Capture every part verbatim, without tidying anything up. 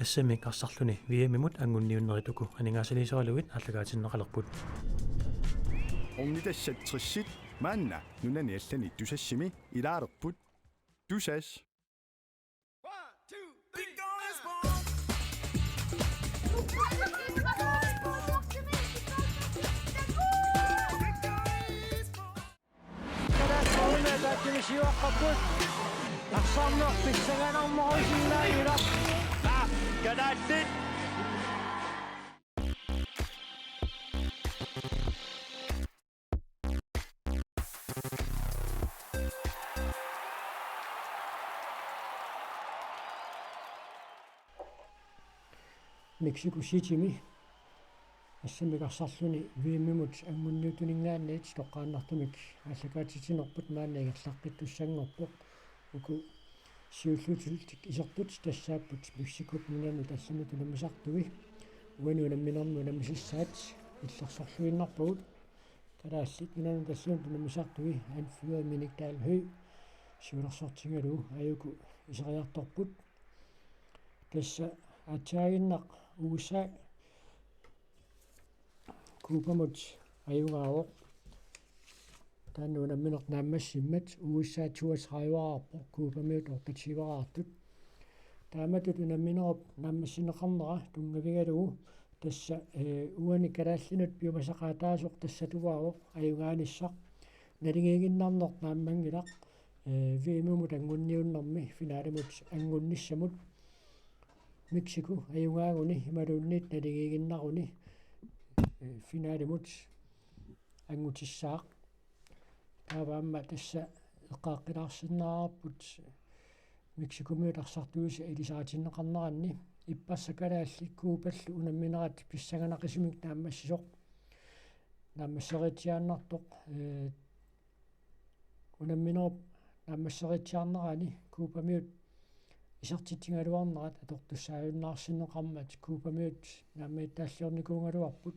Assammik arsarluni V M-imut anguniunnerit uku aningaasaliisoralugit aallakaatinneqalerput. Ornitassat tressit maanna nunani allani Tusassimi ilaalerput. Tusass. Kalaallit siuaqqapput. Arsarneq pissanganarnerusinnaanngilaq. Aa, kalaallit. Mexico Citymi assammik arsarluni V M-imut anguniuttuningaanniit toqqaannartumik aallakaatitsinerput maanna ingerlaqqittussanngorpoq. Uku siulliullutik isertut tassaapput Mexicop nunanut allanut unammisartui. Uani unamminermi unammisassaat illersorluinnarpagut. Kalaallit nunanut allanut unammisartui anfører Minik Dahl Høegh siulersortigalugu ajuku iseriartorput. Tassa aatsaannguaq U S A Cubamut ajugaavoq. Taanna unammineq naammassimmat U S A toogtredive-raarpoq, Cubamiut otteogtyve-raartut. Taamatut unamminerup naammassineqarnera tunngavigalugu tassa, eh, uani kalaallinut piumasaqaataasoq tassatuaavoq ajugaanissaq. Naligiiginnarneq naammanngilaq, eh, V M-imut anguniunnermi finalimut angunnissamut. Mexico ajugaaguni imaluunniit naligiiginnaruni, eh, finalimut angutissaaq. Taava aamma tassa eqqaaqqilaarsinnaavarput Mexicomiut arsartuisa ilisaritinneqarneranni. Ippassaq kalaallit Cuballu unamminerat pissanganaqisumik naammassisoq. Naammassereeriaannartoq, eh, unamminerup naammassereeriarnerani Cubamiut isertitsigaluarnerat atortussaajunnaarsinneqarmat Cubamiut naammagittaalliornikuugaluarput.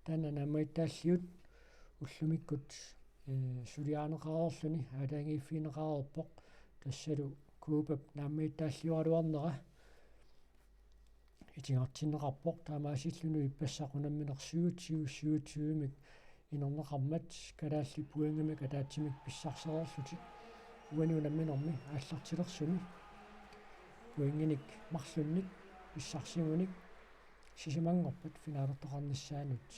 Taanna naammagittaalliut ullumikkut, eh, suliarineqareerluni aalajangiiffigineqareerpoq, tassalu Cubap naammagittaalliugaluarnera itigartinneqarpoq. Taamaasilluni ippassaq unammineq syvogtyve syvogtyve-mik inerneqarmat kalaallit pointimik ataatsimik pissarsereerlutik uani unamminermi aallartilersuni pointinik marlunnik pissarsigunik sisamanngorpat finalertoqarnissaanut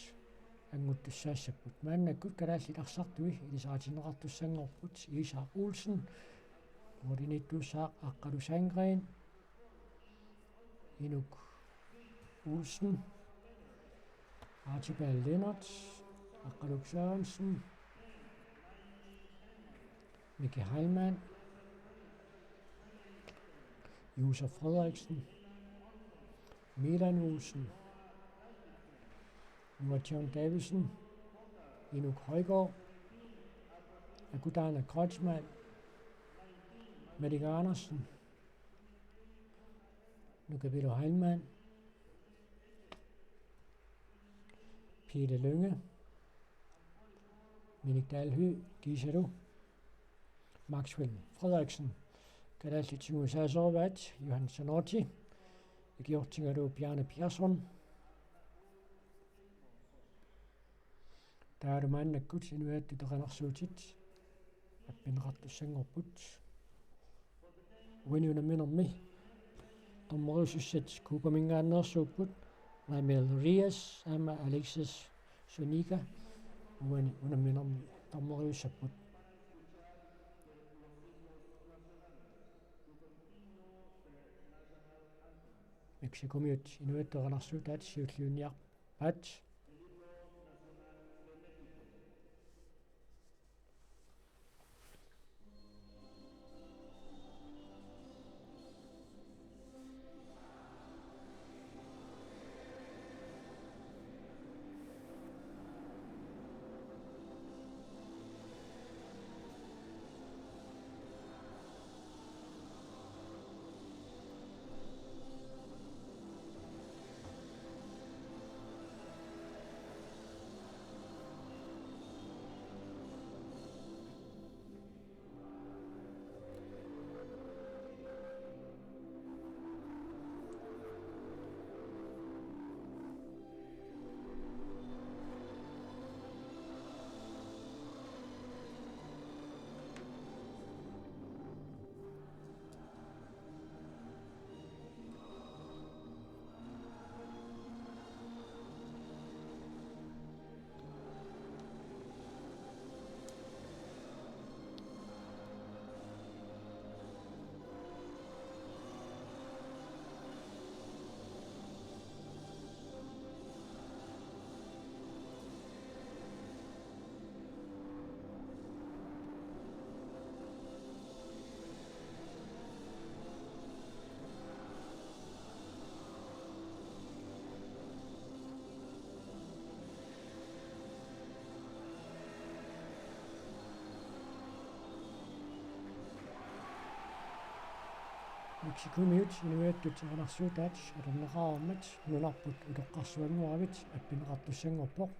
anguttussaassapput. Maannakkut kalaallit arsartui ilisaritinneqartussanngorput Isak Olsen, nuuliniittuussaaq Aqqalu Sandgreen, Inuk Olsen, Archibald Lennert, Aqqaluk Sørensen, Miki Heilmann, Josef Frederiksen, Milan Olsen, Noah John Davidsen, Inuk Højgaard, Akudana Kreutzmann, Malik Andersen, Nukapilo Heilmann, Peter Lynge, Minik Dahl Høegh, Gisalu, Maxwell Frederiksen, kalaallit tigusaasorivaat Johan Zanotti, ikiortigalugu Bjarne Persson. Taavalu maannakkut inuiattut qinersuutit appineqartussanngorput. Uani unamminermi dommeriusussat Cubaminngaanneersuupput, Raimel Reyes aamma Alexis Zuniga uani unamminermi dommeriussapput. Mexicomiut inuiattut qinersuutaat siulliunniarpaat. Mexicomiut inuiattut erinarsuutaat atorneqareermat nunarput utoqqarsuanngoravit appineqartussanngorpoq.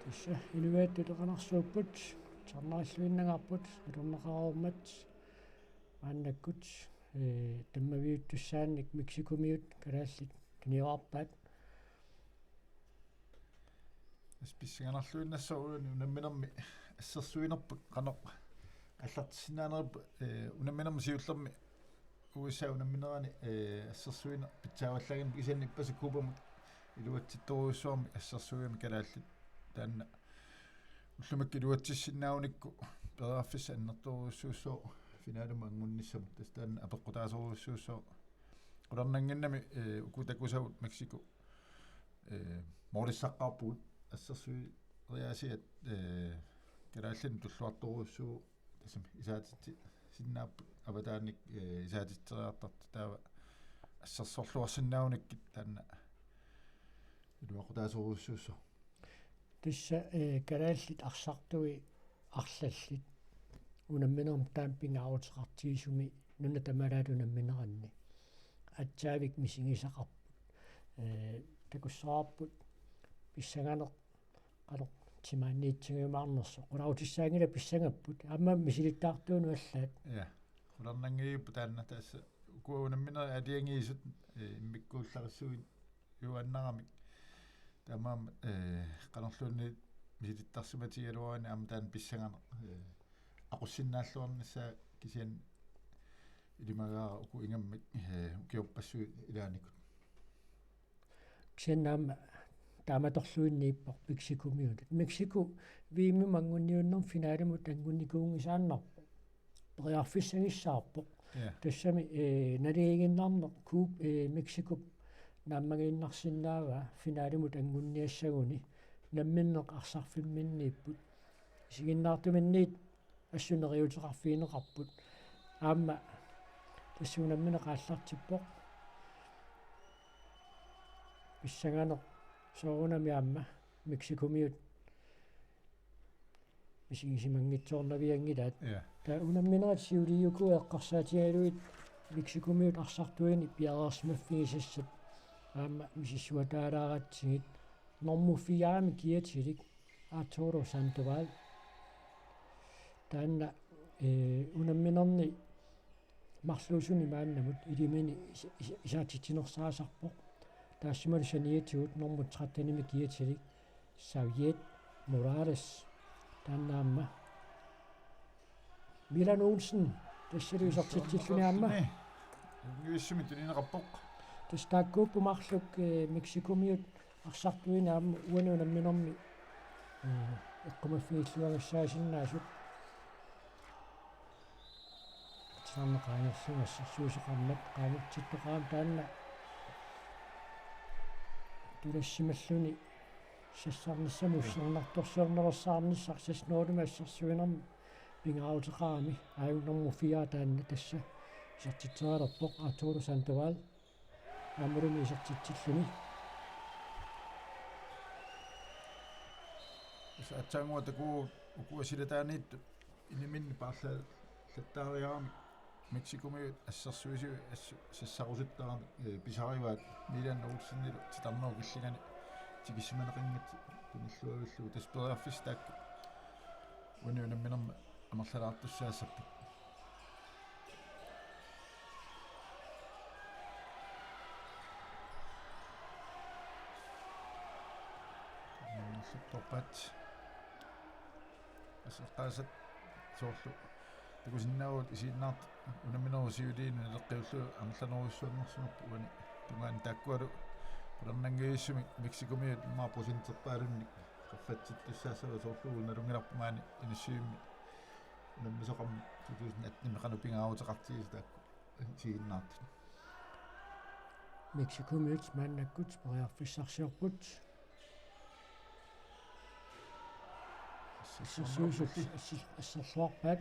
Tassa inuiattut erinarsuupput, tusarnaarluinnangaarput atorneqareermat maannakkut, ee, tammaviuttussaannik Mexicomiut kalaallit tuniorarpaat. Tassa pissanganarluinnassaaq uani unamminermi assersuinerput qanoq aallartissinnaanerput, ee, unamminermi siullermi U S A unamminerani, ee, assersuineq pitsaavallaanngimmat kisianni ippassaq Cobamut iluatsittorujussuarmik assersuigamik kalaallit taanna ullumikkut iluatsissinnaagunikku periarfissaq annertoorujussuussooq finalemut angunnissamut, tassa taanna apeqqutaasorujussuussooq. Qularnannginnami, ee, uku takusavut Mexico, ee, moorlissaqqaarpugut assersueriaasiat, ee, kalaallinut tulluartorujussuuvoq, tassami isaatitsinnaapput avataaniit, ee, isaatitseriartartut taava assersorluarsinnaagunikkit taanna iluaqutaasorujussuussooq. Tassa, ee, kalaallit arsartui arlallit unamminermi taama pingaaruteqartigisumi nuna tamalaat unammineranni aatsaavik misigisaqarput. Ee, takussavarput pissanganeq qanoq timaaniitsigiumaarnersoq. Qularutissaanngilaq pissangapput. Aamma misilittaartuunut allaat. Ja. Qularnanngivipput taanna tassa uku unamminerit aalajangiisut, ee, immikkuullarissuit juannaramik. Taamaammat, ee, qanorluunniit misilittarsimatigigaluaraanni aamma taanna pissanganeq, ee, aqussinnaalluarnissaa kisianni ilimagaara uku ingammik, ee, ukiorpassuit ilaanikut. Kisianni aamma taamatorluinniippoq Mexicomiut. Mexico V M-imut anguniunnermi finalemut angunnikuunngisaannarpoq. Periarfissagissaarpoq. Ja. Tassami, ee, naligiinnarneq Cup-, ee, Mexicop naammagiinnarsinnaavaa finalemut angunniassaguni namminneq arsarfimminniipput. Isiginnaartuminniit assut neriuuteqarfigineqarput. Aamma tassa unammineq aallartippoq. Pissanganeq soorunami aamma Mexicomiut misigisimanngitsoornavianngilaat. Ja. Taava unamminerit siuliukua eqqarsaatigalugit Mexicomiut arsartuini piareersimaffigisassat aamma misissuataalaaratsigit normu fire-mi kiatilik Arturo Sandoval. Taanna, ee, unamminerni marluusuni maannamut ilimini is-, is-, isaatitsinersaasarpoq. Taassumalu saniatigut normu tretten-imi kiatilik Xavier Morales. Taanna aamma Milan Olsen, tassalu isertitsilluni aamma. Nivissumik tunineqarpoq. Tassa taakkuupput marluk, ee, Mexicomiut arsartuini aamma uani unamminermi, ee, eqqumaffigilluagassaasinnaasoq. Taanna qaangerlugu assersuusoqarmat qaangertittoqarami taanna tulassimalluni sassarnissamut ussernartorsiornersaarnissaq seks nul-imik assersuinermi pingaaruteqarami, aajuku normu fire taanna tassa Isertitserialerpoq Arturo Sandoval. Aammalumi isertitsilluni. Tassa aatsaannguaq takuuk ukua silataaniittut iniminni paarlaallattaariaramik Mexicomiut assersuisui assu-, sassarusuttarami, eh, pisarivaat Milan Olsenilu titarnerup killingani tikissimaneqanngitsoq tunilluavillugu, tassa periarfissat taakku uani unamminermi amerlalaartussaassapput. Torpat. Aseqqaasat soorlu takusinnaavugut isiginnaartut unamminerup siuliini naleqqiullugu amerlanerujussuanngorsimapput uani tungaanut, taakkualu qularnanngivissumik Mexicomiut immaqa procenterpaalunnik qaffatsittussaassavaat, soorlu nalunngilarput maani inissivimmi unammisoqarmat to tusind atten-imi qanoq pingaaruteqartigisut taakku isiginnaartut. Mexicomiut maannakkut periarfissarsiorput. Assersuisut asser-, asserluarpaat.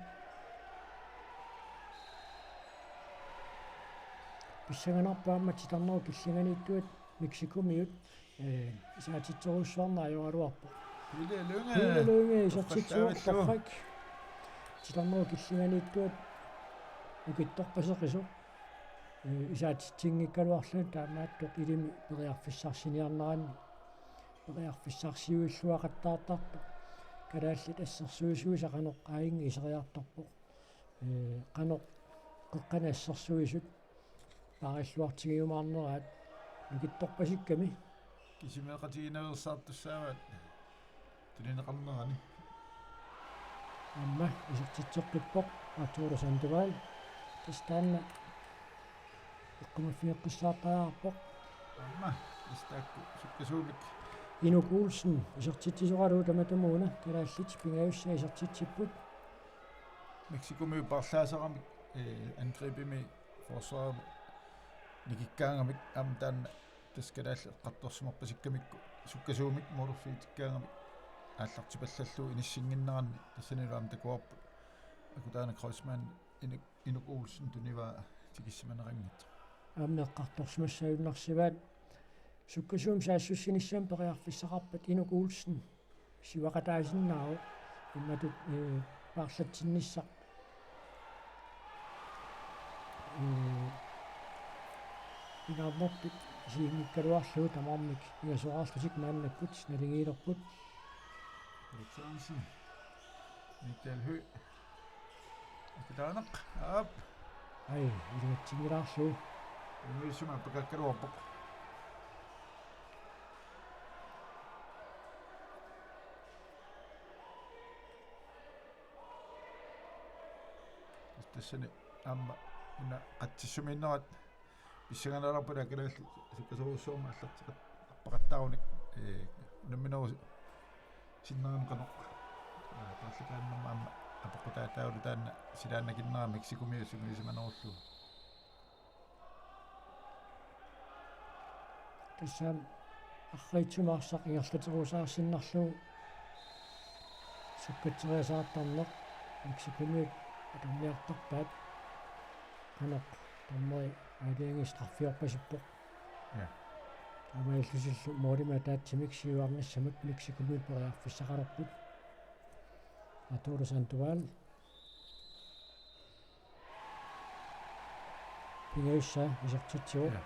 Pissanganarpoq aamma titarnerup killinganiittuat Mexicomiut, eh, isaatitserujussuarneq ajoraluarpoq. Pele Lynge. Pele Lynge isertitsivoq. Torrak. Titarnerup killinganiittuat nukittorpaseqisoq, eh, isaatitsinngikkaluarluni, taamaattoq ilimi periarfissarsiniarneranni periarfissarsiuilluaqattaartartoq kalaallit assersuisuisa qanoq aajuna iseriartorpoq. Eh, qanoq qeqqani assersuisut paarilluartigiumaarneraat nukittorpasikkami. Kisimeeqatiginaveersaartussaavaat tunineqarnerani. Aamma isertitseqqippoq Arturo Sandoval. Tassa taanna eqqumaffigeqqissaartariaqarpoq. Aamma istaakku sukkasuumik. Inuk Olsen isertitsisoralugu tamatumuuna kalaallit pingajussaa isertitsipput. Mexicomiut paarlaasaramik, eh, angribimi forsvarimi nikikkaangamik, aamma taanna tassa kalaallit eqqartorsimarpasikkamikku sukkasuumik målerfigitikkaangamik aallartipallallugu inissinnginneranni, tassanilu aamma takuarput Akutana Kreutzmann Inuk, Inuk Olsen tunivaa tikissimaneqanngitsoq. Aamma eqqartorsimassagunarsivaat sukkasuumik saassussinissamut periarfissaqarpat Inuk Olsen sivaqataasinnaavoq imatut, eh, paarlatsinnissaq. Eh, pingaarnertut isiginngikkaluarlugu tamarmik ingasoraarlutik maannakkut naligiilerput. Alexandersen. Michael Høegh. Akitaaneq. Aap. Ai, iluatsinngilaarlugu. Inuissuma appakaakkaluarpoq. Tassani aamma una qatsissumiinnerat pissanganarpoq, kalaallit sukkasoorujussuarmik aallarteqarpaqattaarunik, ee, unamminerup sinnerani qanoq, ee, paarlakaannerma aamma apeqqutaataavoq taanna silaannakinnerani Mexicomiut sungiusimanerullugu. Tassa aamma arriitsumik arsaq ingerlaterusaarsinnarlugu sukkatseriasaartarneq Mexicomiut atorniartarpaat, qanoq dommeri aalajangiisoq straffiorpasippoq. Ja. Taamaalillutillu målimik ataatsimik siuarnissamut Mexicomiut periarfissaqalerput. Arturo Sandoval. Pingajussaa isertitsivoq. Ja.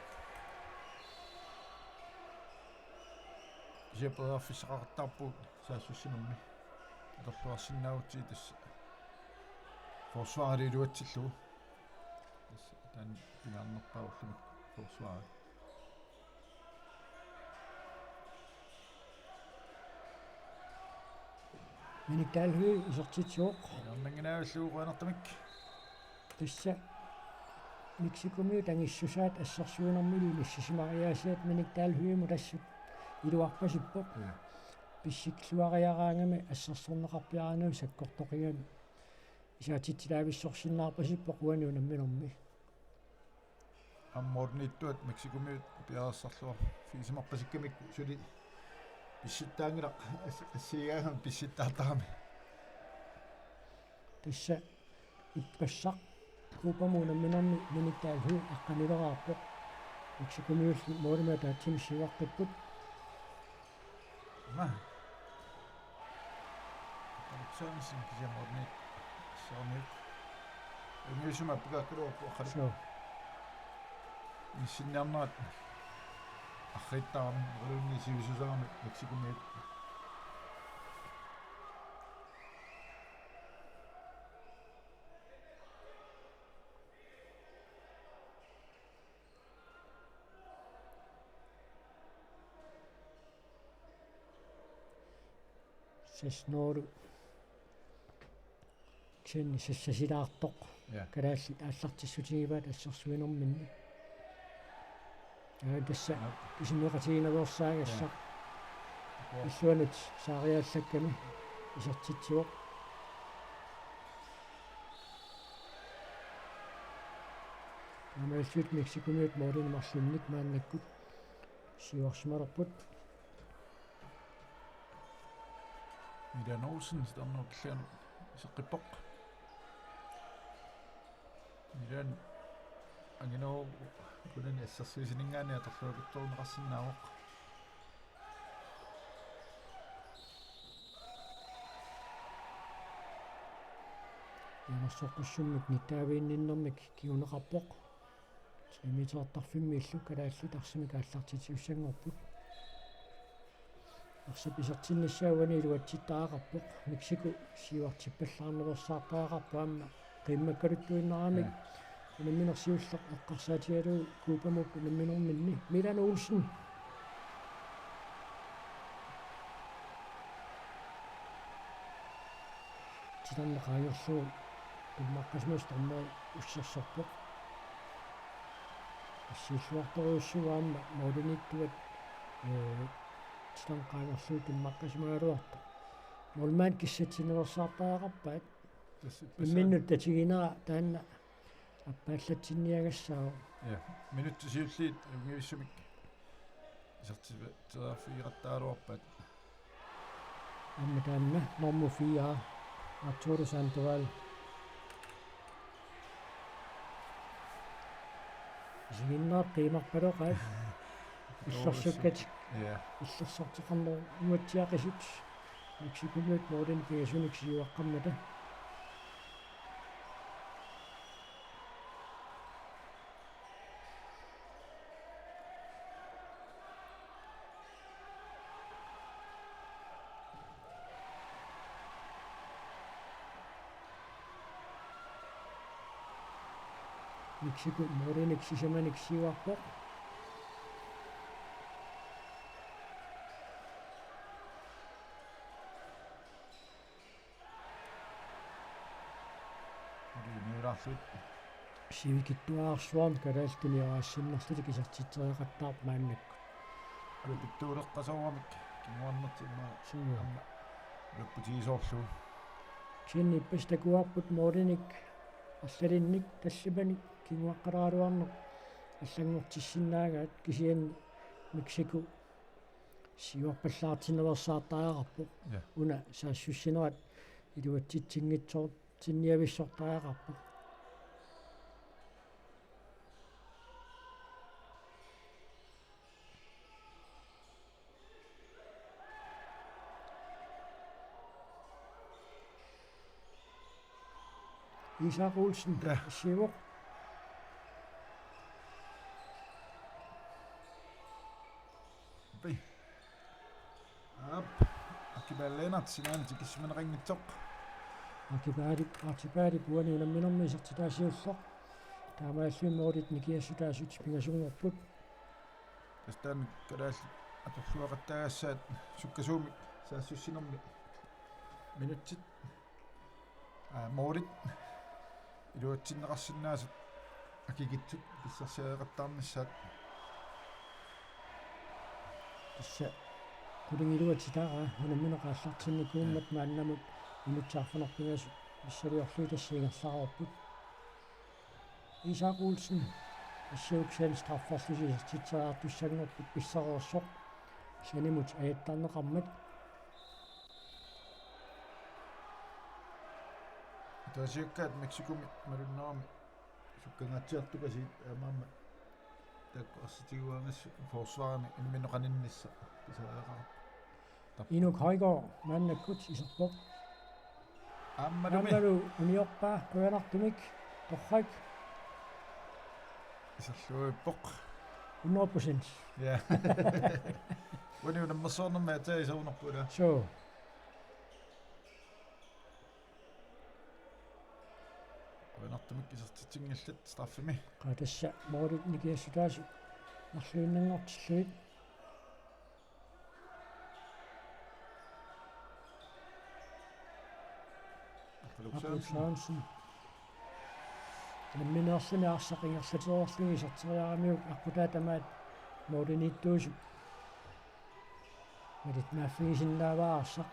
Kisianni periarfissaqaqattaarpugut saassussinermi. Atorluarsinnaagutsigit tassa forsvarili iluatsillugu. Tassa taanna pingaarnerpaaq ullumi forsvari. Minik Dahl Høegh isertitsivoq. Pingaarnanngilaavillugu qujanartumik. Tassa Mexicomiut angissusaat assersuinermilu inissisimariaasiat Minik Dahl Høeghimut assut iluarpasippoq. Ja. Pissikluariaraangami assersorneqarpiaraangamik sakkortoqigami isaatitsilaavissorsinnaarpasippoq uani unamminermi. Aamma målimiittuat Mexicomiut piareersarluarfigisimarpasikkamikku suli pissittaanngilaq, as-, assigigaangami pissittaartarami. Tassa ippassaq Cubamut unamminermi minutsit atten aqqanileraarpoq. Mexicomiullu målimik ataatsimik siuaqqipput. Aamma Alexandersen kisianni målimiit saaniuk. Ungiusuma pikaakkaluarpoq aqqalu. Suu. Missinniarnerat arriittarami, imaluunniit sivisusarami Mexicomiut. Seks nul. Kisianni sassasilaartoq. Ja. Kalaallit aallartissutigivaat assersuinerminni. Aa, tassa. Ja. Isimmiqatigiinnaveersaagassaaq. Ja. Illuanut saariaallakkami isertitsivoq. Taamaalillutik Mexicomiut målinik marlunnik maannakkut siuarsimalerput. Milan Olsen, sitarnua killingani iseqqippoq. Milan angineruvoq kunani assersuisininngaanniit atorluakutsoorneqarsinnaavoq. Inersoqqussummik nittaaviinninnermik kinguneqarpoq. Tre metertarfimmiillu kalaallit arsamik aallartitsisussanngorput. Arsap isertinnissaa uani iluatsittariaqarpoq. Mexico siuartippallaarnaveersaartariaqarpoq aamma qiimmakkaluttuinnaramik. Ja. Unammineq siulleq eqqarsaatigalugu Cubamut unamminerminni. Milan Olsen. Titarneq qaangerlugu tummaqqasimasoq dommeri ussersorpoq. Assilluartorujussuuvoq aamma målimiittuat, ee, titarneq qaangerlugu tummaqqasimagaluartoq. Målmand kissatsinnaveersaartariaqarpaat. Tassa, tassa. Imminnut tatiginera taanna appaallatsinniagassaavoq. Ja, minutsit siulliit ungivissamik isertitseriarfigeqattaraluarpaat. Aamma taanna nummer fire, Arturo Sandoval. Isiginnaartut qiimarpaloqaat. Illersukkatsigit. Ja. Illersorteqarnerup uatsiaqisut. Mexicomiut målinik pingasunik siuaqqammata. Mexico målinik sisamanik siuarpoq. Uli niulaarlugu. Sivikitsuararsuarmik kalaallit tunioraassinnarlutik isertitseriaqattaarput maannakkut. Alapittuuleqqasooramik kinguarnertik immaqa. Suu. Aamma ulapputigisoorlugu. Kisianni ippassaq takuarput målinik arlalinnik tallimanik kinguaqqaleraluarneq allanngortissinnaagaat kisianni Mexico siuarpallaartinnaveersaartariaqarpoq. Ja. Una saassussinerat iluatsitsinngitsoortinniavissortariaqarpoq. Isak Olsen. Ja. Sivoq. Pi. Aap. Archibald Lennert sinaani tikissimaneqanngitsoq. Archibald, Archibald uani unamminermi isertitaa siulleq. Taamaalilluni målit nikiassutaasut pingasunngorput. Tassa taanna kalaallit atorluaqattaagassaat sukkasuumik saassussinermi minutsit. Aa, målit iluatsinneqarsinnaasut akikitsut pissarsiareqattaarnissaat. Tassa qulingiluat titaraa unammineq aallartinnikuummat. Ja. Maannamut minutsit arfineq-pingasut missiliorlugit tassa ingerlareerput. Isak Olsen, assiuk kisianni strafferlusi isertitseriartussanngorput pissareersoq sanimut ajattarneqarmat. Taasiakkaat Mexicomi malunnarami Ukkangaatsiartukasiit aamma taakku arsaq tiguaangas forsvarimi imminut qaninnissaq pisariaqarpoq. Inuk Højgaard maannakkut iserpoq. Aammalumi. Aammalu uniorpaa qujanartumik torrak. Iserluippoq. Hundrede procent. Ja. Uani unammersuarnermi ataa iserunarpoq ila. Suu. Qujanartumik isertitsinngillat straffimi. Qaa tassa målit nikiassutaasut marluinnanngortillugit. Artuluk Artuluk Sørensen. Sørensen. Nammineerluni arsaq ingerlatereerluni iserteriaramiuk aqqutaa tamaat måliniittuusoq. Malit naaffigisinnaavaa arsaq.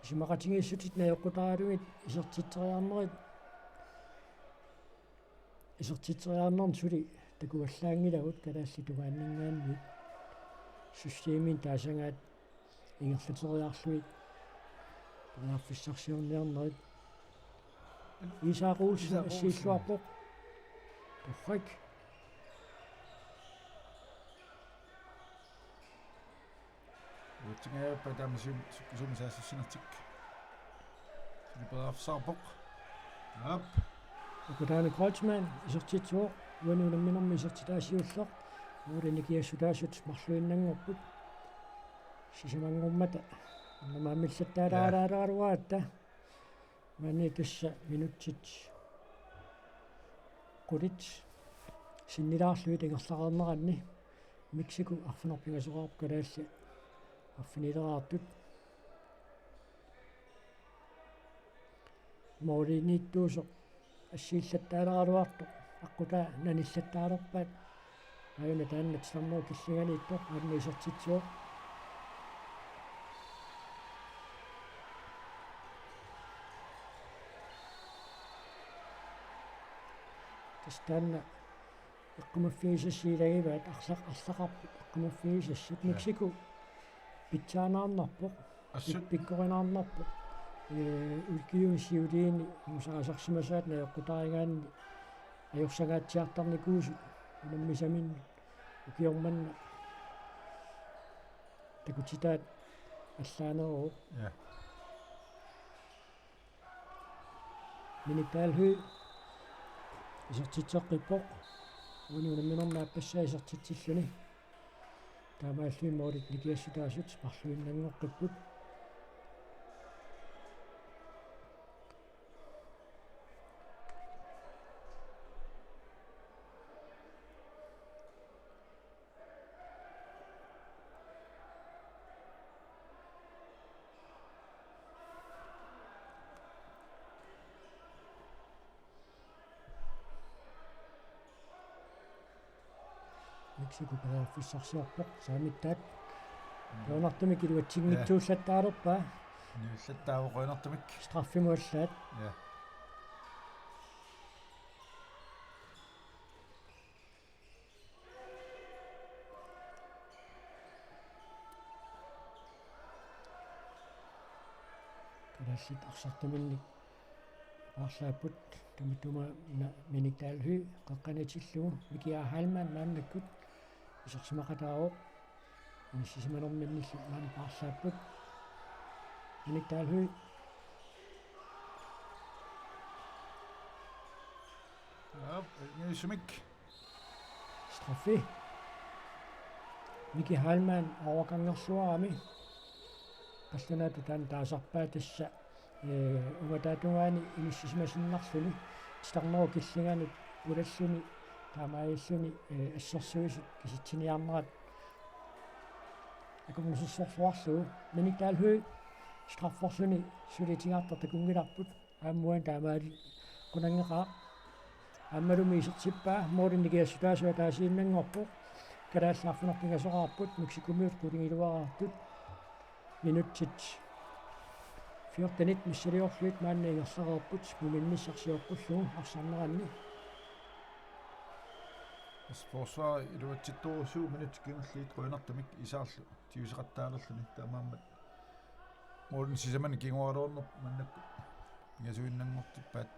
Isumaqatigiissutit najoqqutaralugit isertitseriarnerit, isertitseriarnerni suli takuallaanngilagut kalaallit tungaanninngaanniit systemimik taasagaat ingerlateriarlugit periarfissarsiorniarnerit. Isak Olsen Isak Olsen. Assiilluarpoq. Torrak. Uatsinngajappaa taama sium-, sukkusumik saassussinertik. Suli periarfissaqarpoq. Aap. Ukutaani Kreutzmann isertitsivoq, uani unamminermi isertitaa siulleq. Målit nikiassutaasut marluinnanngorput. Sisamanngormata. Anna maammillattaalaaraaraluaratta. Maani tassa minutsit qulit sinnilaarlugit ingerlareerneranni Mexico arfineq-pingasoqarpoq kalaallit arfinileraartut. Måliniittuusoq assiillattaalaaraluartoq aqqutaa nanillattaalerpaat. Aajuna taanna titarnerup killinganiittoq aamma isertitsivoq. Tassa taanna eqqumaffigisassat ilagivaat arlaq-, arlaqarput eqqumaffigisassat. Ja. Mexico pitsaanaarnarpoq. Assut. Pik-, pikkorinaarnarpoq. Ee, ukiuni siuliini inusarisarsimasaat najoqqutarigaanni ajorsangaatsiartarnikuusut unammisaminnut ukioq manna takutitaat allaaneruvoq. Ja. Minik Dahl Høegh isertitseqqippoq. Uani unamminermi aappassaa isertitsilluni. Taamaalilluni målit nikiassutaasut marluinnanngoqqipput. Mexico periarfissarsiorpoq saamittaat. Mm. Qujanartumik iluatsinngitsuullattaalerpaa. Niullattaavoq qujanartumik. Straffimut allaat. Ja. Kalaallit arsartuminnik paarlaapput, tamatuma una Minik Dahl Høegh qeqqaniitillugu, Miki A. Heilmann maannakkut isersimaqataavoq, inissisimanerminnillu maani paarlaapput. Minik Dahl Høegh. Aap, niusumik. Straffi. Miki Heilmann overgangerluarami. Qallunaatut taanna taasarpaat tassa, ee, ungataatungaani inissisimasinnarluni. Titarnerup killinganut pulalluni taamaalilluni, ee, assersuisut kisitsiniarnerat akornusersorluarlugu. Minik Dahl Høegh strafferluni suli titartaq takunngilarput. Aamma uani taamaali qunanngeqaaq. Aammalumi isertippaa, målit nikiassutaasut ataasiinnanngorput. Kalaallit arfineq-pingasoqarput, Mexicomiut qulingiluaraartut. Minutsit fjortenit missiliorlugit maanna ingerlareerput, muminnissaq sioqqullugu arsarneranni. Forsvar iluatsittorujussuuvoq minutsit kingulliit qujanartumik isaarlu tiguseqattaalerluni taamaammat. Målini sisamanik kinguaraluarnerput maannakkut pingasuinnanngortippaat.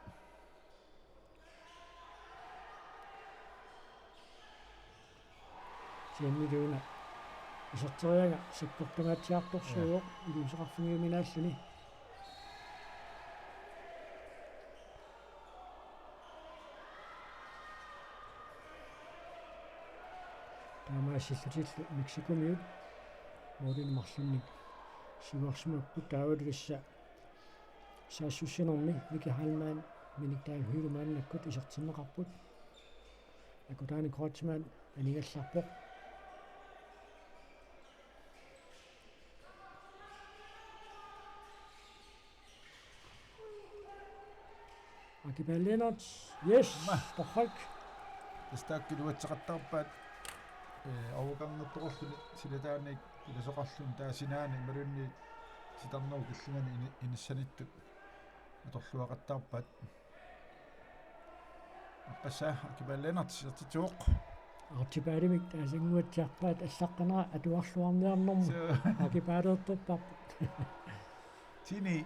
Kisianni una iserteriaga sakkortungaatsiartorsuuvoq, ja, iliuuseqarfigiuminaalluni. Taamaassillutillu Mexicomiut målini marlunnik siuarsimapput, taavalu tassa saassussinermi Miki Heilmann, Minik Dahl Høegh maannakkut isertinneqarput. Akutaani Kreutzmann anigallarpoq. Akipaa Lennert, yes, aamma, torrak. Tassa taakku iluatseqattaarpaat, ee, avukangertoqarluni silataannik ilasoqarluni taava sinaani imaluunniit titarnerup killingani ini-, inissanittut atorluaqattaarpaat. Aappassaa Akipaa Lennert isertitsivoq. Archibaldimik taasannguatsiarpaat allaqqanera atuarluarniarnermut. Suu. Akipaalertorparput. Tini.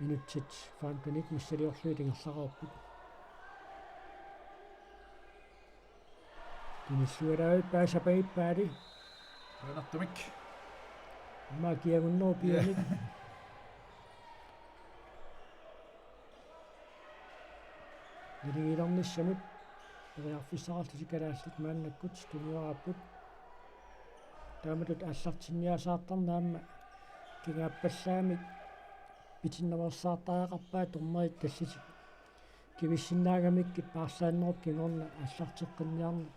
Minutsit femtenit missiliorlugit ingerlareerput. Tunillualaarpaa sapaippaali. Qujanartumik. Aamma kiagunnerup pianik. Ja. Naligiilernissamut periarfissaqarlutik kalaallit maannakkut tunioraapput. Taamatut aallartinniasaartarneq aamma kingaappallaamik pitinnaveersaartariaqarpaat, dommerit tallitik kivissinnaagamikkit paarlaannerup kingorna aallarteqqinniarneq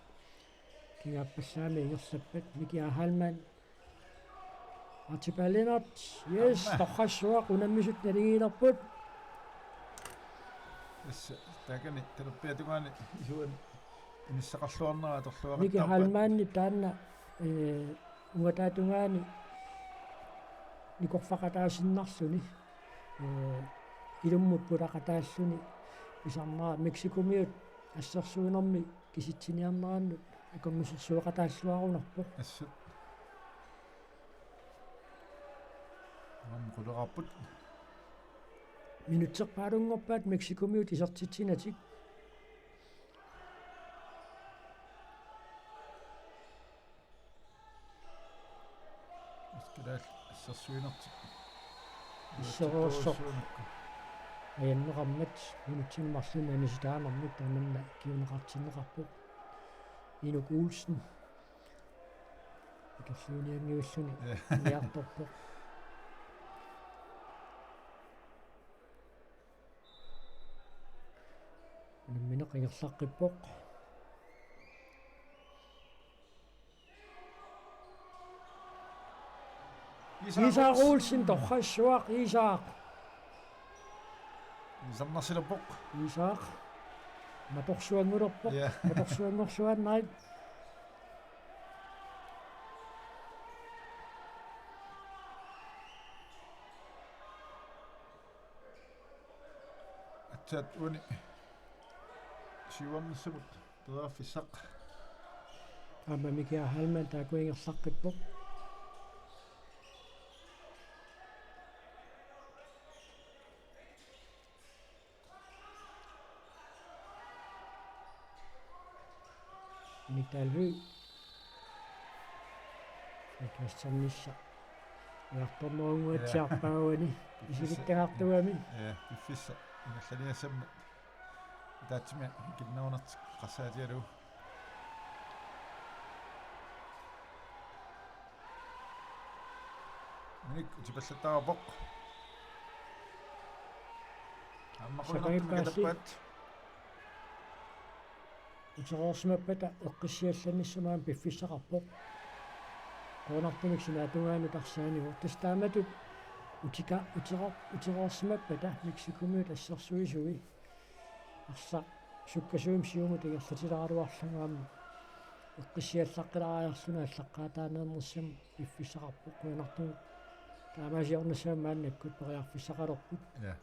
kingaappallaamik ingerlappat. Miki A. Heilmann. Archibald Lennert. Yes, aamma, torrassuaq, unammisut naligiilerput. Yes, taakani talerpiata tungaani isuani inissaqarluarnera atorluaqattaarpaat. Miki Heilmannip taanna, ee, ungataatungaani nikorfaqataasinnarluni, ee, ilummut pulaqataalluni pisarnera Mexicomiut assersuinermi kisitsiniarnerannut akornusersueqataalluarunarpoq. Assut. Aamma quleqaarput. Minutserpaalunngorpaat Mexicomiut isertitsinatik. Kalaallit assersuinertik. Assersuinertik. Ajanneqarmat minutsini marlunni anisitaanermik tamanna kinguneqartinneqarpoq. Inuk Olsen. Akerliunianngivilluni. Ja. Niartorpoq. Unammineq ingerlaqqippoq. Isak Isak Olsen. Olsen torrassuaq, Isak. Isernersilerpoq. Isak. Matorsuanngulerpoq. Ja. Matorsuanngorluaannarpoq. Aatsaat uani siuarnissamut periarfissaq. Aamma Miki A. Heilmann taakku ingerlaqqippoq. Minik Dahl Høegh. Niklas Thomsen. Ujartornerunnguatsiarpaa uani. Ja. Isilittagartuami. Ja, piffissaq. Ingerlaniassammat. Ataatsimik ikinnerunertik eqqarsaatigalugu. Minik utipallattaarpoq. Aamma qujanartumik sapaippaassi katappaat. Utereersimappata eqqissiallannissamut aamma piffissaqarpoq. Qujanartumik sinaatungaanut arsaanivoq. Tassa taamatut utika-, utereer-, utereersimappata Mexicomiut assersuisui. Arsaq sukkasuumik siumut ingerlatileraluarlugu aamma eqqissiallaqqilaariarluni allaqqaataaniinnersamut piffissaqarpoq, qujanartumik taamaasiornissamut maannakkut periarfissaqalerput. Ja.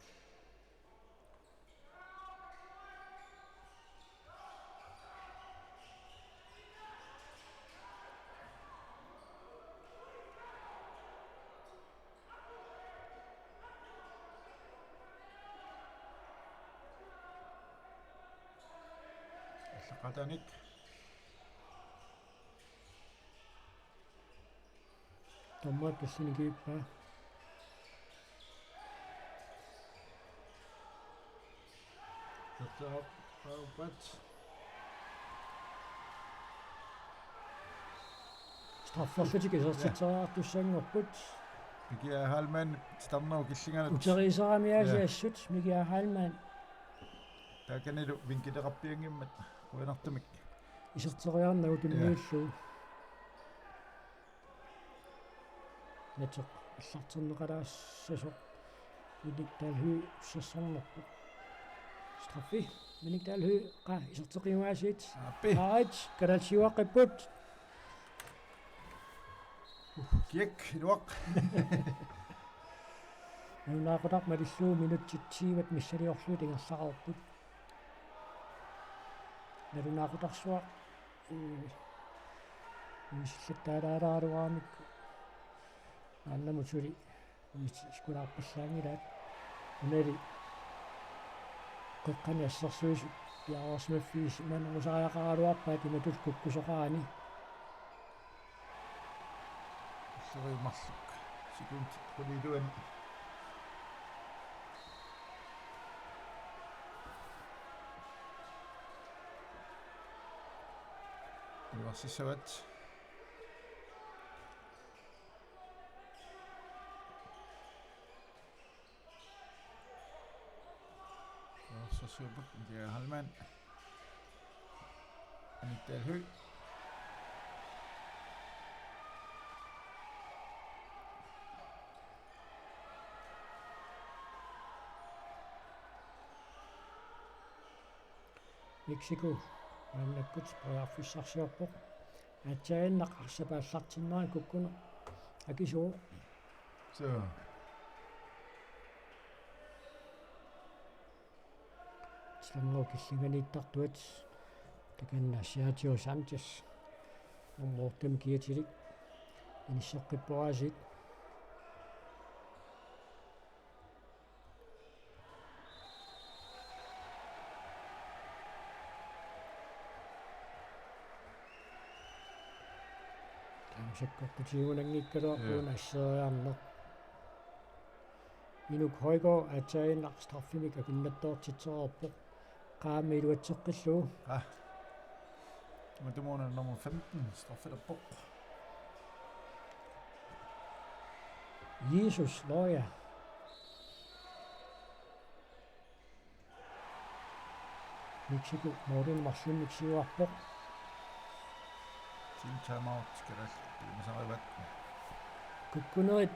Qatanik. Dommerit tassani kiippaa. Tassaappaapat. Strafferlutik isertitseriartussanngorput. Mikia Heilmann titarnerup killinganut. Uteriiserami aasiit. Ja. Assut, Mikia Heilmann. Taakanilu vinkileqarpianngimmat qujanartumik. Iserteriarnagu tunniullugu. Ja. Nateq allarterneqalaassasoq Minik Dalhøj ussersornerput. Straffi, Minik Dalhøj, qaa, iserteqqiumaasiit. Aappi. Aarit, kalaallit siuaqqipput. Uh, kiak, iluaq. Nalunaaqutaq malillugu minutsit tyvet missiliorlugit ingerlareerput. Nalunaaqutarsuaq, ee, uisillattaalaaleraluaramik maannamut suli uisi-, sikulaarpallaanngilaat. Unali qeqqani assersuisut piareersimaffigismanerusariaqaraluarpaat imatut kukkusoqarani. Ulloriit marluk. Sekundit qulit iluanni. Iluarsissavaat. Iluarsarsiorput Mikia Heilmann. Minik Dalhøj. Mexico maannakkut periarfissarsiorpoq. Aatsaannaq arsap aallartinnerani kukkuneq akisuuvoq. Suu. Titarnerup killinganiittartuat takanna Sergio Sanchez. Nummer otte kiatilik. Inisseqqippoq aasiit. Tamassi sakkortutigigunanngikkaluarpoq. Ja. Asseriarneq. Inuk Højgaard aatsaannaq straffimik akunnattoortitsereerpoq. Qaammat iluatseqqillugu. Ah. Matumuuna nummer femten, strafferpoq. Jesus Loya. Mexico målimi marlunnik siuarpoq. Team timeout, kalaallit piumasarivaat. Kukkunerit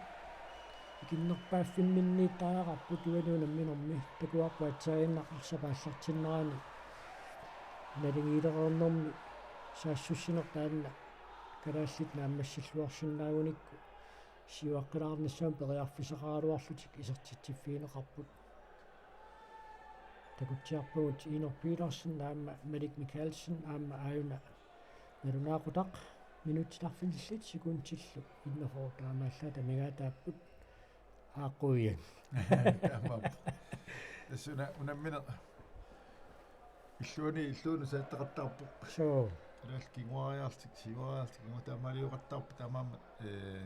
ikinnerpaaffimminniittariaqarput uani unamminermi, takuarput aatsaannaq arsap aallartinnerani naligiilereernermi saassussineq taanna kalaallit naammassilluarsinnaagunikku siuaqqilaarnissamut periarfissaqaraluarlutik isertitsiffigineqarput. Takutsiarpagut Inuk Petersen aamma Malik Mikaelsen aamma aajuna nalunaaqutaq minutsit arfinillit sekundillu enogfyrre taamaallaat amigaataapput. Aaqquian. Taamaappoq. Tassa una unammineq illuani illuanut saattaqattaarpoq. Suu. Kalaallit kinguariarlutik, siuariarlutik, kingua taamaalioqattaarput taamaammat, ee,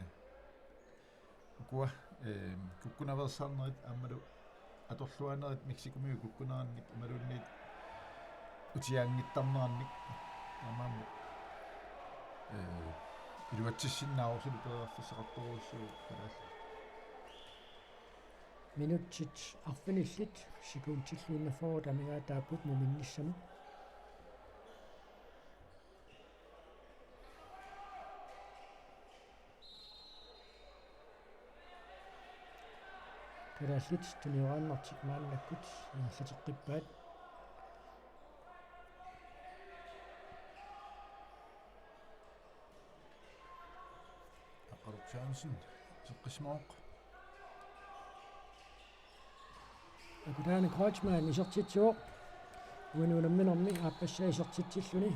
ukua, ee, kukkunaveersaarnerit aammalu atorluaanerit Mexicomiut kukkunerannik imaluunniit utiaanngittarnerannik taamaammat, ee, iluatsissinnaavoq suli periarfissaqartorujussuuvoq kalaallit. Minutsit arfinillit sekundillu enogfyrre amigaataapput muminnissamut. Kalaallit tunioraannartik maannakkut ingerlateqqippaat. Aqaruk Sørensen, iseqqissimavoq. Akutaana Kreutzmann isertitsivoq. Uani unamminermi aappassaa isertitsilluni.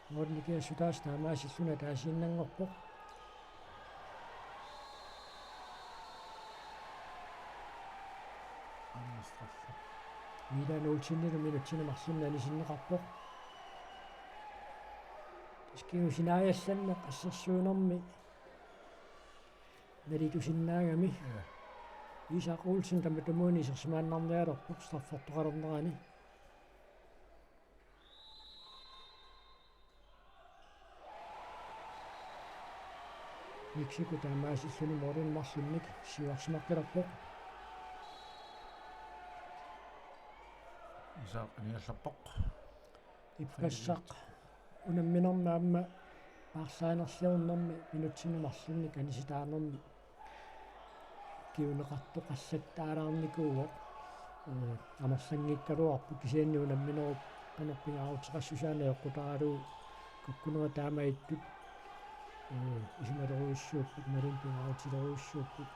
Målimi kiassutaasa taamaasilluni ataasiinnanngorpoq. Aamma straffe. Milan Olsenilu minutsini marlunni anisinneqarpoq. Kingusinaajassanneq assersuinermi nalitusinnaagami. Ja. Isak Olsen tamatumuuna isersimaannarnialerpoq straffertoqalernerani. Mexico taamaasilluni målini marlunnik siuarsimaqqilerpoq. Isak aniallerpoq. Ippassaq unamminermi aamma paarlaanerliornermi minutsini marlunnik anisitaanermi kinguneqartoqallattaalaarnikuuvoq. Ee, amerlanngikkaluarpoq kisianni unamminerup qanoq pingaaruteqassusaa najoqqutaralugu kukkunerat taamaattut, ee, isumalerujussuupput, naluneq pingaarutilerujussuupput.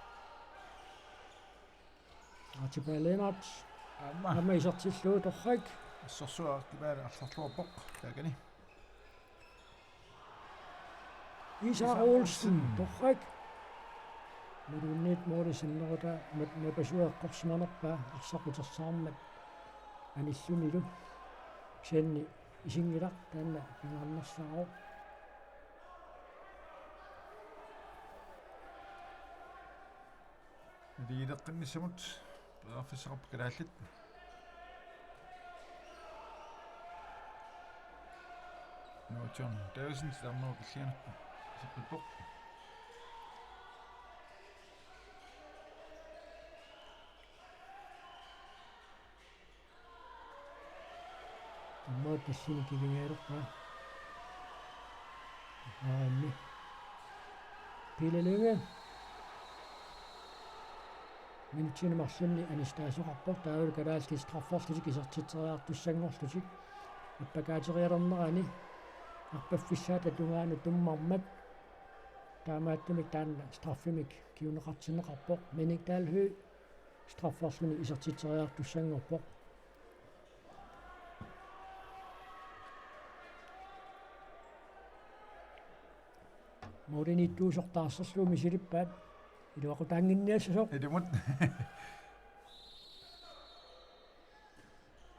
Archibald Lennert. Aamma. Aamma isertillugu torrak. Assersuaq Archibald arsarluarpoq taakani. Isak Isak Olsen, Olsen. Torrak. Maluunniit måli sinnerutaa mat-, napasua eqqorsimanerpaa arsaq utersaarmat anillunilu. Kisianni isinngilaq taanna pingaarnersaavoq. Naligiileqqinnissamut periarfissaqarput kalaallit. Nå, John Davidsen, silarnera killianappa. Iseqqippoq. Immaqa tassani kivingaalerpaa. Aammi. Pele Lynge. Minutsini marlunni anisitaasoqarpoq, taavalu kalaallit strafferlutik isertitseriartussanngorlutik. Appakaaterialernerani arpaffissaata tungaanut tummarmat. Taamaattumik taanna straffimik kinguneqartinneqarpoq. Minik Dalhøj strafferluni isertitseriartussanngorpoq. Målini ittuusoq taarserlugu misilippaat, iluaqutaannginniassasoq. Ilumut.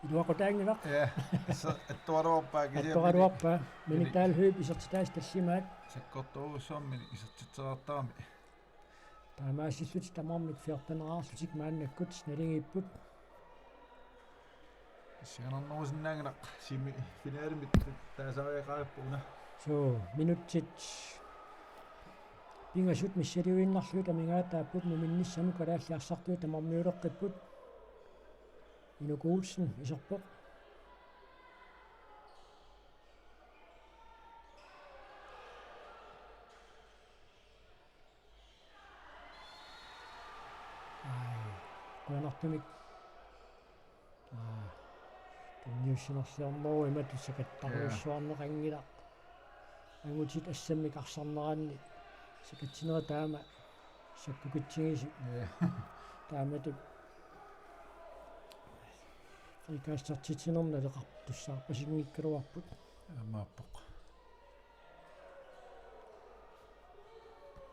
Iluaqutaanngilaq. Ja, så attuaruarpaa kisianni. Attuaruarpaa. Minik Minik. Dalhøjip isertitaasa tallimaat. Sakkortoorujussuarmik isertitseriartarami. Taamaasillutik tamarmik fjorteneraarlutik maannakkut naligiipput. Sianarnerusinnaanngilaq semifinalimik taasariaqaripput una. Suu, minutsit pingasut missiliinnarlugit amigaataapput, muminnissamut kalaallit arsartui tamarmiuleqqipput. Inuk Olsen iserpoq. Ai, qujanartumik. Aa, tunniussinerliorneruvoq imatut sakattarujussuarneqanngilaq. Angutit assammik arsarneranni sakatsinera taama sakkukitsigisut. Ja. Taamatut frikastertitsinermi naleqartussaarpasinngikkaluarput. Aammaappoq.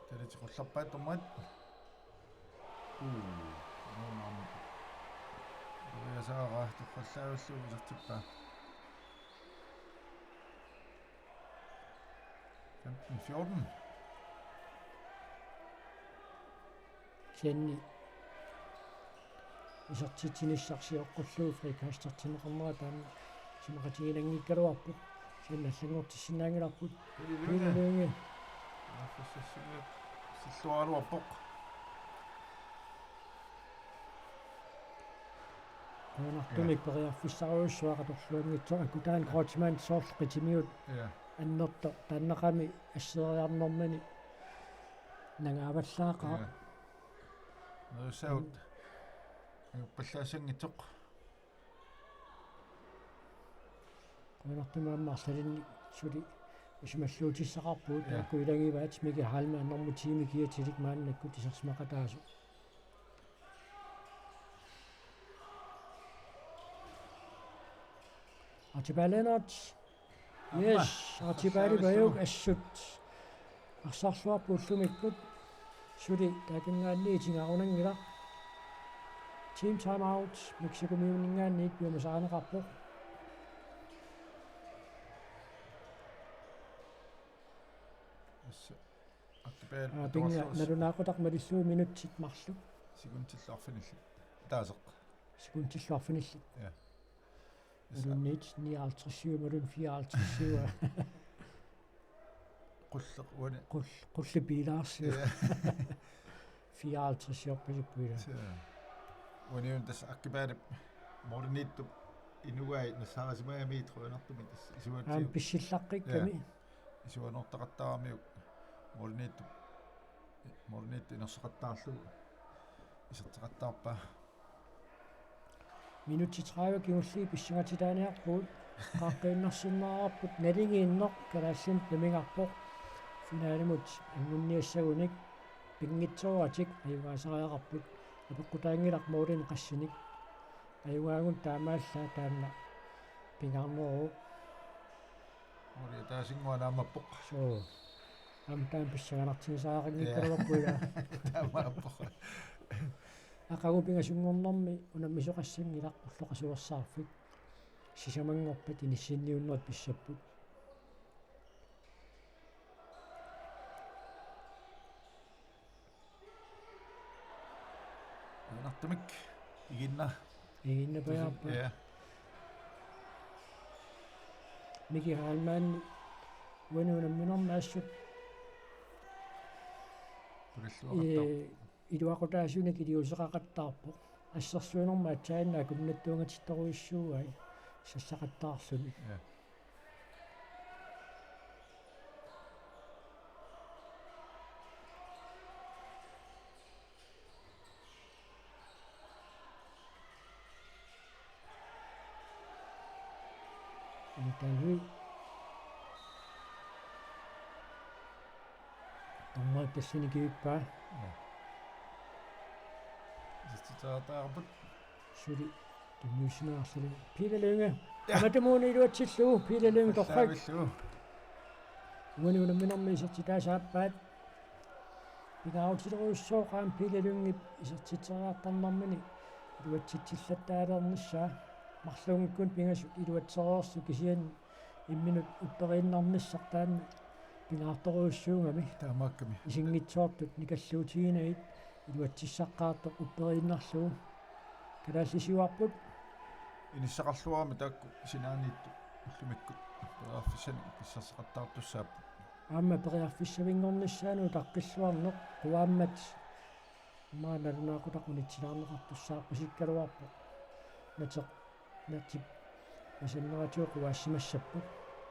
Talitsi qullerpaat dommarit. Uu, nuunaam. Toriasaara torrallaavillugu isertippaa. Femten fjorten. Kisianni isertitsinissaq sioqqullugu frikastertinneqarnera taanna isumaqatiginanngikkaluarpoq. Kisianni allanngortissinnaanngilarput. Pele Lynge. Pele Lynge. Aa, fissassinga. Silluaraluarpoq. Qujanartumik periarfissarujussuaq atorluanngitsoq, Akutaan Kreutzmann soorlu qitimiut. Ja. Annertoq taannaqami asseriarnermini nangaavallaaqaaq. Ja. Nerussagut. Ajuppallaassanngitsoq. Qujanartumik aamma arlalinnik suli isumalluutissaqarpugut. Ja. Taakku ilagivaat Miki Heilmann nummer ti-mi kiatilik maannakkut isersimaqataasoq. Archibald Lennert. Aamma. Yes, Archibald Bajuk assut. Arsarluarpoq ullumikkut. Suli taakanngaanniit ingaarunanngilaq. Team timeout, Mexicomiunninngaanniit piumasarineqarpoq. Aa, pinga nalunaaqutaq malillugu minutsit marluk. Sekuntillu arfinillit. Ataaseq. Sekuntillu arfinillit. Ja. Malunnit nioghalvtreds, malunnit fireoghalvtreds. Qulleq uani. Qul-, qulleq biilaarsiuk. Ja. Fireoghalvtreds-iorpasippoq ilaa. Ja. Uaniuna tassa Akki Paalep målimiittup inugai nassaarisimagamiuk qujanartumik tassa isuatsiu-. Aamma pissillaqqikkami. Ja. Isuanortaqattaaramiuk målimiittup, målimiittup inersoqattaarlugu isertitaqattaarpaa. Minutsit tredive kingulliit pissangatitaaniarpugut. Qaaqqiinnarsinnaavarput naligiinneq kalaallinut nammineq. Finalimut angunniassagunik pinngitsooratik ajugaasariaqarput. Apeqqutaanngilaq målinik qassinik. Ajugaagut taamaallaat taanna pingaarneruvoq. Måli ataasinnguaq naammappoq. Suu. Aamma taanna pissanganartigisariaqanngikkaluarpoq ilaa. Ja. Taamaappoq. Aqagu pingasunngornermi unammisoqassanngilaq ulloqasuersaarfik. Sisamanngorpat inissinniunnerit pissapput. Qujanartumik iginna. Iginnapajaarpaa. Ja. Miki Heilmann uani unamminermi assut. Pulalluaqattaarpoq. Ee, iluaqutaasunik iliuuseqaqattaarpoq. Assersuinermi aatsaannaq akunnattuungatittorujussuugai sassaqattaarluni. Ja. Italu. Dommerit tassani kivippaa. Ja. Isertitaqattaarput. Suli. Tunniussimaarluni. Pele Lynge. Ja. Aamma tamaani iluatsillugu. Pele Lynge torrak. Fallaavillugu. Uani unamminermi isertitaasa aappaat. Pingaarutilerujussuuvoq aamma Pele Lyngep isertitseriartarnermini iluatsitsillattaalernissaa. Marlunngikkuni pingasut iluatsereersut kisianni imminut upperiinnarnissaq taanna pingaartorujussuugami. Taamaakkami. Isinngitsoortut nikalluutiginagit iluatsissaqqaartoq upperiinnarlugu. Kalaallit siuarput. Inissaqarluarami taakku sinaaniittut ullumikkut periarfissanik pissarseqattaartussaapput. Aamma periarfissavinngornissaanut utaqqilluarneq quaammat. Aamma nalunaaqutaq unitsilaarneqartussaappasikkaluarpoq. Nateq, natip masanneratigut quaassimassapput.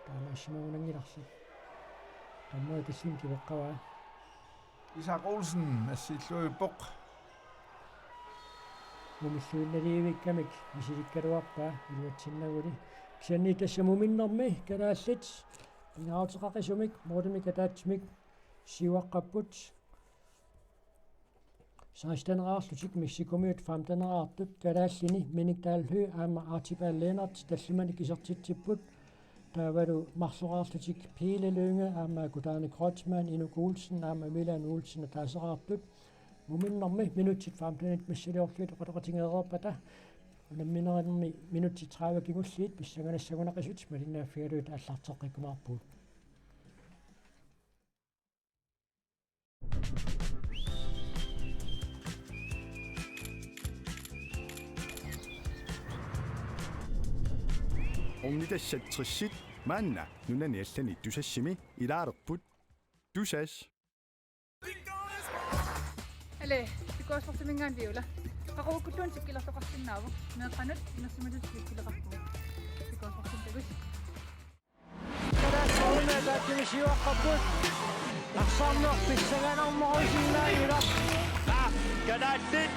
Taamaassimagunanngilarsi. Dommerit tassani kiveqqavaa. Isak Olsen assiilluippoq. Mumilluinnaliivikkamik misilikkaluarpaa iluatsinnaguli. Kisianni tassa muminnermi kalaallit pingaaruteqaqisumik, målimik ataatsimik siuaqqapput. Seksteneqarlutik Mexicomiut femteneqartut, kalaallini Minik Dalby aamma Archibald Lennert tallimanik isertitsipput. Taavalu marloqarlutik Pele Lynge aamma Kutaani Kreutzmann, Inuk Olsen aamma Milan Olsen ataaseqartut. Muminnermi minutsit femtenit missiliorlugit oqaloqatigeereerpata unamminermi minutsit tredive kingulliit pissanganassagunaqisut malinnaaffigalugit aallarteqqikkumaarpugut. Ornitassat tressit maanna nunani allani Tusassimi ilaalerput. Tusass. Ele, P K Sportiminngaanniit Viola. Qaqugukkulluunniit sikkilertoqarsinnaavoq. Meeqqanut inersimasutut sikkileqarpugut. P K Sportimi takuss. Kalaallit målimik ataatsimi siuaqqapput. Arsarneq pissanganarnerusinnaanngilaq. Kalaallit